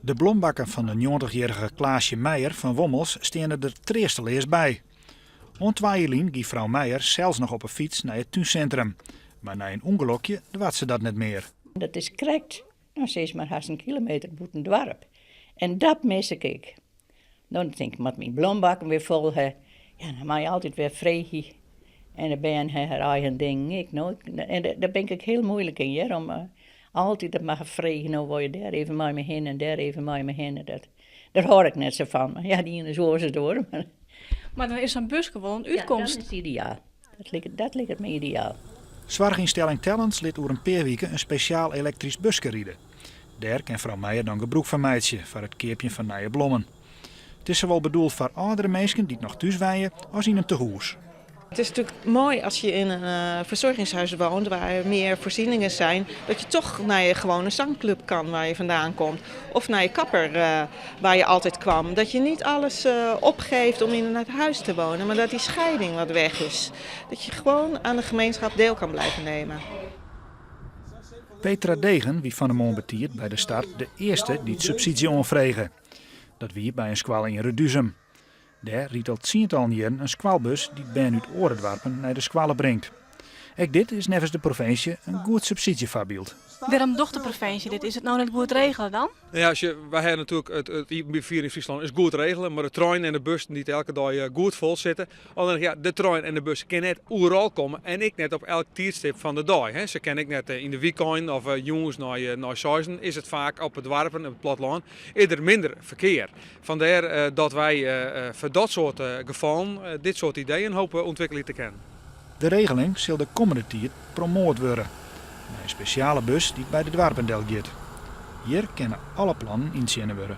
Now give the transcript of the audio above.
De blombakken fan de njoggentichjierrige Klaasje Meijer fan Wommels steane der treasteleas by. Oant twa jier lyn gie frou Meijer sels noch op 'e fyts nei it túnsintrum, mar nei in ûngelokje doart se dat net mear. Dat is krekt, no sis mar hast in kilometer bûten doarp. En dat mis ik ek. Dan tink ik, moat myn blombakken wer fol ha. Ja, dan mei je altyd wer freegje. En de bern ha har eigen dingen ek. No, en dêr bin ik ek hiel muoilik yn hear, om altyd dat mar freegje, no wol je dêr even mei my hinne en dêr even mei my hinne. Dat, dêr hâld ik net sa fan. Mar ja, de iene is oars as de oare. Mar, mar dan is sa'n buske wol in útkomst. Ja, dat is ideaal. Dat liket, dat liket my ideaal. Soarchynstelling Tellens lit oer in pear wike in spesjaal elektrysk buske ride. Dêr kin frou Meijer dan gebrûk fan meitsje foar it keapjen fan nije blommen. It is sawol bedoeld foar âldere minsken dy't noch thús wenje as yn in tehûs. Het is natuurlijk mooi als je in een verzorgingshuis woont waar meer voorzieningen zijn, dat je toch naar je gewone zangclub kan waar je vandaan komt. Of naar je kapper waar je altijd kwam. Dat je niet alles opgeeft om in het huis te wonen, maar dat die scheiding wat weg is. Dat je gewoon aan de gemeenschap deel kan blijven nemen. Petra Degen wie fan 'e moarn betiid by de start de earste dy't subsydzje oanfrege. Dat wie by in skoalle yn Reduzum. Dêr rydt al tsientallen jierren in skoalbus dy't bern út oare doarpen nei de skoalle bringt. Ek dit is neffens de provinsje in goed subsydzjefoarbyld. Wêrom docht de provinsje dit? Is it no net goed regele dan? Nou ja, sjoch, wy hawwe natuerlik it iepenbier ferfier yn Fryslân is goed regele, mar de treinen en de bussen dy't elke dei goed fol sitte. Allinnich ja, de trein en de bus kinne net oeral komme en ek net op elk tiidstip fan de dei. Hè. Se kinne ek net yn de wykeinen of jûns nei seizen is it faak op de doarpen, op it plattelân, is der minder ferkear. Fandêr dat wy foar dat soart gefallen dit soart ideeën hope ûntwikkelje te kinnen. De regeling sil de kommende tiid promoat wurde mei in spesjale bus dy't by de doarpen delgiet. Hjir kinne alle plannen yntsjinne wurde.